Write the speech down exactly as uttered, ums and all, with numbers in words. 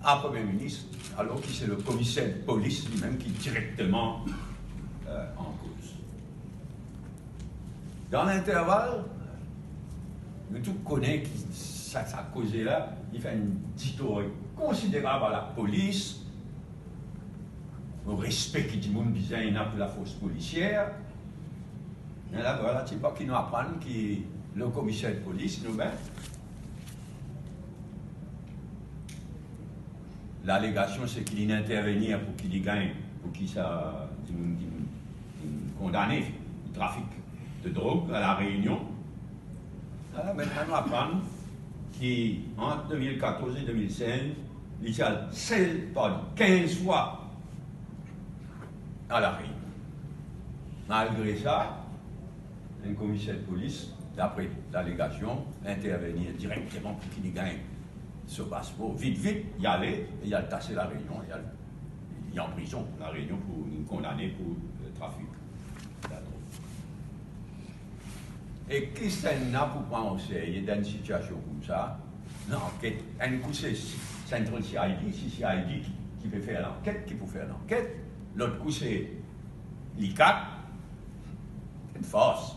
a Premie Minis, alor ki se le komiser de polis limem ki direkteman, euh, an koz. Dan linterval, nou tou kone ki sa, sa koze la, li fer enn ditour konsiderab a lapolis, le respe ki dimoun bizin ena pou lafors polisier. Me la, vwala, tipa ki nou aprann ki le komiser de polis, nou, ben, lalegasion se ki li intervenir pou ki li gagn, pou ki sa dimoun ki, ki kondane pou trafik de drog a La Réunion. Ala, aster nou aprann ki ant de mil katorz e de mil sez, li ti al sel, pardon, kinz fwa a La Réunion. Malgre sa, enn komiser de polis, dapre lalegasion, intervenir direkteman pou ki li gagn so paspor, vit, vit, li ale, e li al tase La Réunion, li al, li an prizon La Réunion pou, li kondane pou, euh, trafik ladrog. E kisannla ena pou pran o serye dan enn sitiasion koumsa? Lanket, enn kou se Central C I D, se C I D ki, ki pe fer lanket, ki pou fer lanket, lot kou se l'ICAC, enn fars.